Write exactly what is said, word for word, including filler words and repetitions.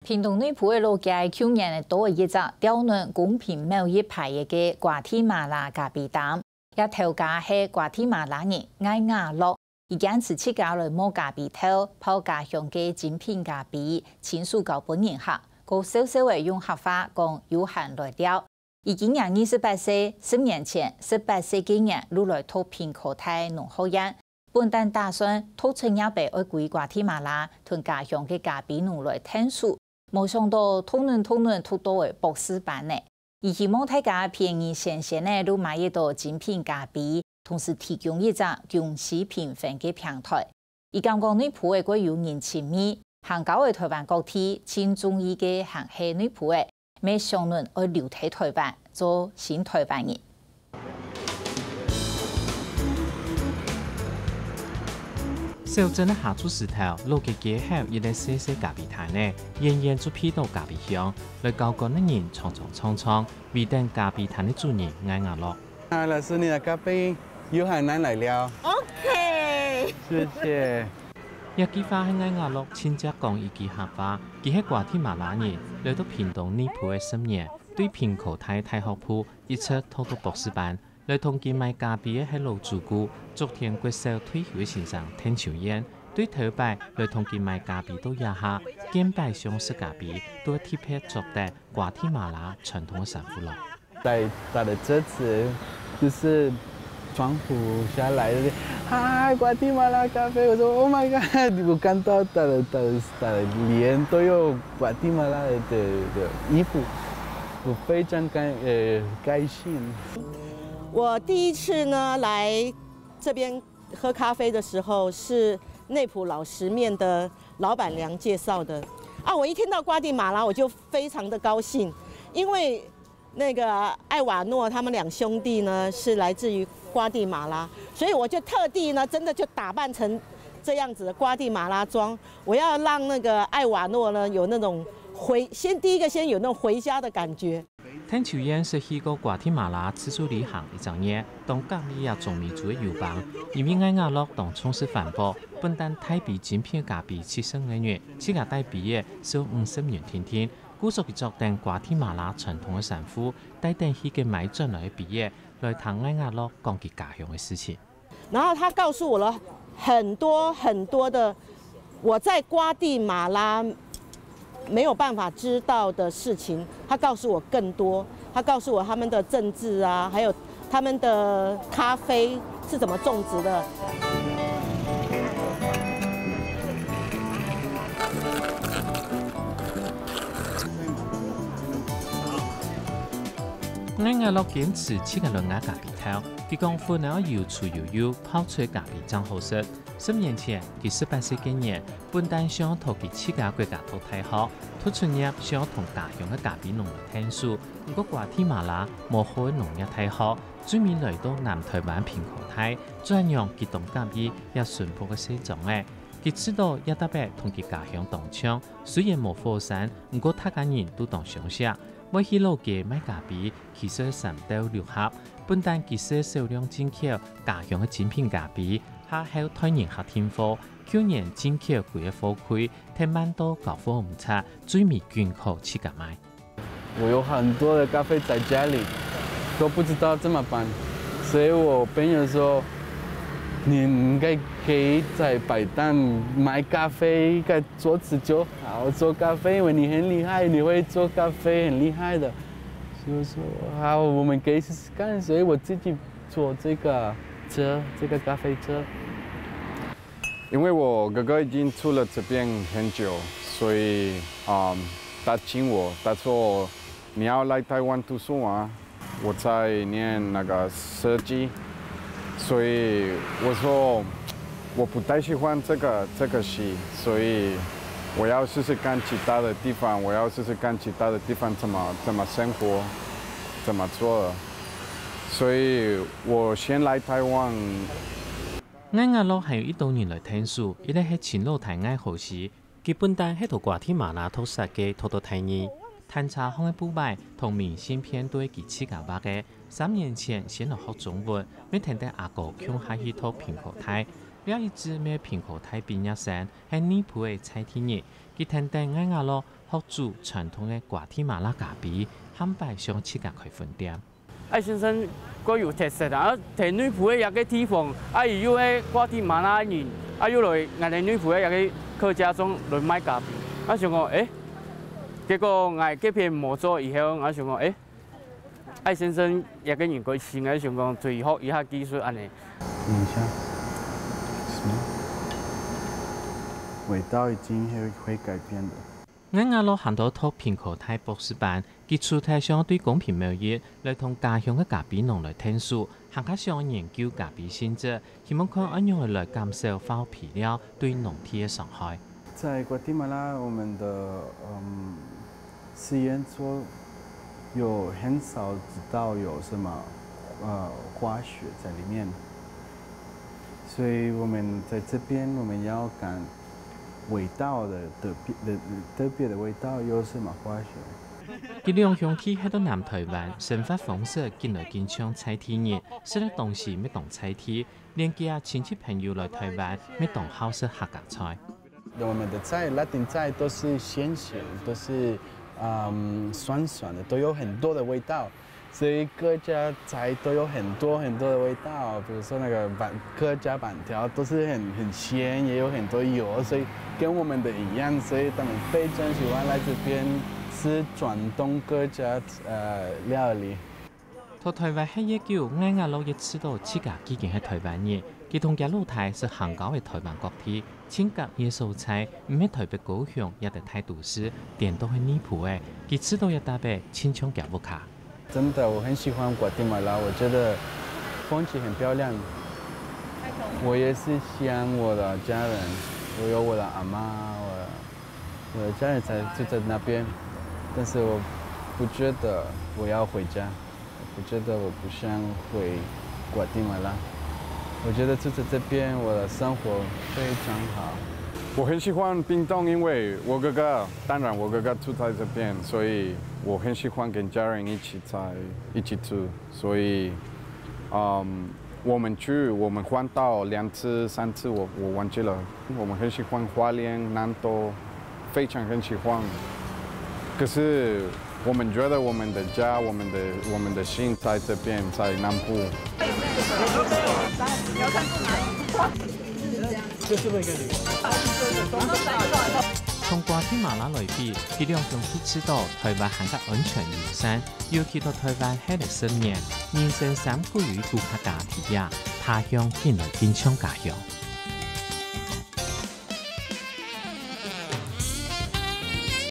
屏東內埔个老街舊年多一隻調攏公平貿易牌仔个瓜地馬拉咖啡店，這頭家係瓜地馬拉人艾雅洛。佢堅持自家來磨咖啡豆，泡家鄉个精品咖啡，親手教分人客，過笑笑仔用客話講有閒來尞。佢今年二十八歲，十年前，十八歲該年就來讀屏科大農學院，本旦打算讀出業仔愛歸瓜地馬拉，同家鄉个咖啡農來𢯭手。無想到讀攏讀攏讀到仔博士班呢。佢希望大家便宜鮮鮮仔就買得到精品咖啡，同時提供一隻公私平分个平台。佢感覺內埔仔較有人情味，行到仔台灣各地，盡中意个還係內埔仔，乜想攏愛留在台灣，做新台灣人。小鎮个下厝石頭，老街街口一個細細咖啡攤仔，遠遠就鼻到咖啡香，來交關个人撞撞撞撞，圍等咖啡攤个主人艾雅洛。啊，老師，你的咖啡有客人來了。OK。謝謝。這句話係艾雅洛親自講一句客話，佢係瓜地馬拉人，來到屏東內埔个十年，對屏科大大學部一直讀到博士班，來同佢買咖啡个係老主顧，竹田國小退休个先生鄧秋燕。對頭擺來同佢買咖啡到這下，見擺想食咖啡，都會特別著等瓜地馬拉傳統个衫褲咯。在他的車子，就是窗戶下來，嗨，瓜地馬拉咖啡！我說，Oh my God！我看到他的他的他的臉都有瓜地馬拉的的衣服，我非常開呃開心。我第一次呢来这边喝咖啡的时候，是内埔老食面的老板娘介绍的。啊，我一听到瓜地马拉，我就非常的高兴，因为那个艾瓦诺他们两兄弟呢是来自于瓜地马拉，所以我就特地呢，真的就打扮成这样子的瓜地马拉装，我要让那个艾瓦诺呢有那种回先第一个先有那种回家的感觉。 鄧秋燕識去過瓜地馬拉自助旅行一隻月，當感謝這中美洲个友邦，因為艾雅洛當重視環保，本旦帶杯精品咖啡去送个人，自家帶杯仔收五十元定定，故所佢著等瓜地馬拉傳統个衫褲，帶等去个買轉來个杯仔，來聽艾雅洛講佢家鄉个事情。 然后他告诉我了很多很多的我在瓜地马拉没有办法知道的事情，他告诉我更多，他告诉我他们的政治啊，还有他们的咖啡是怎么种植的。艾雅洛堅持自家來壓咖啡豆，佢講粉愛油出油油，泡出咖啡正好食。十年前，佢十八歲該年，本旦想讀佢自家國家讀大學，讀出業想同家鄉个咖啡農來𢯭手，毋過瓜地馬拉無好个農業大學，最尾來到南台灣屏科大，轉樣佢當感意這淳樸个細庄仔。佢知道這搭仔同佢家鄉當像，雖然無火山，毋過大家人都當相惜。 會去老街買咖啡，其實三到六盒，本旦佢係少量進口家鄉个精品咖啡，下後代人客訂貨，舊年進口幾個貨櫃，忒慢到交貨毋掣，最尾緊靠自家賣。我有很多的咖啡在家裡，都不知道怎麼辦，所以我朋友說，你應該可以在擺攤賣咖啡，應該做事就好，做咖啡，因為你很厲害，你會做咖啡，很厲害的。所以我說，好，我們可以試試看。所以我自己做這個車，這個咖啡車。因為我哥哥已經住了這邊很久，所以，嗯，他請我，他說，你要來台灣讀書啊？ 我在念那個設計，所以我說我不太喜歡這個這個系，所以我要試試看其他的地方，我要試試看其他的地方怎麼怎麼生活，怎麼做。所以我先來台灣。艾雅洛還有一兜人來𢯭手，一個係親老弟艾豪西， 佢本旦係讀瓜地馬拉讀冊个，讀到大二，單車項个布鞋同明信片都係佢自家畫个。三年前先來學中文，乜跈等阿哥共下去讀屏科大。這一隻乜係屏科大畢業生，係內埔个在地人。佢跈等艾雅洛學煮傳統个瓜地馬拉咖啡，下擺想自家開分店。艾先生較有特色啊，在內埔个一個地方，啊，佢又係瓜地馬拉人，啊，又來𠊎兜內埔个一個客家庄來賣咖啡，啊，想講，誒，結果𠊎該片無做以後，𠊎想講，誒， 艾先生這個人較新，𠊎想講推學一下技術恁呢。等一下，什麼？味道已經會，會改變的。𠊎阿老行到讀屏科大博士班，佢除忒想對公平貿易來同家鄉个咖啡農來𢯭手，還較想研究咖啡性質，希望看愛仰仔來減少化學肥料對農地个傷害。在瓜地馬拉，我們的，嗯， 實驗室有很少知道有什麼，呃，化學在裡面，所以我們在這邊，我們要趕味道的，的，的，特別的味道，有什麼化學。佢兩兄弟係到南臺灣，生活方式緊來緊像在地人，食个東西乜當在地，連佢个親戚朋友來臺灣，乜當好食客家菜。 我們的菜，拉丁菜都是鹹鹹，都是，嗯，酸酸的，都有很多的味道。所以客家菜都有很多很多的味道，比如說那個粄，客家粄條都是很，很鹹，也有很多油，所以跟我們的一樣，所以他們非常喜歡來這邊吃轉東客家，呃，料理。 在臺灣歇已久，𠊎阿老一直知自家既經係臺灣人，佢同厥老弟係行到个臺灣各地，盡合意个所在，毋係臺北高雄這兜大都市，顛倒係內埔个，佢知這搭仔盡像厥屋下。真的，我很喜歡瓜地馬拉，我覺得風景很漂亮。我也是想我的家人，我有我的阿嬤，我的，我的家人才住在那邊，但是我不覺得我要回家。 我覺得我不想回瓜地馬拉，我覺得住在這邊，我的生活非常好。我很喜歡屏東，因為我哥哥，當然我哥哥住在這邊，所以我很喜歡跟家人一起在，一起住，所以，嗯， 我們去，我們環島兩次、三次，我，我忘記了。我們很喜歡花蓮、南投，非常很喜歡。可是我們覺得我們的家，我們的，我們的心在這邊，在南部。從瓜地馬拉來比，佢兩兄弟知著臺灣還較安全友善，尤其在臺灣歇了十年，人生三歸一个客家地方，他鄉緊來緊像家鄉。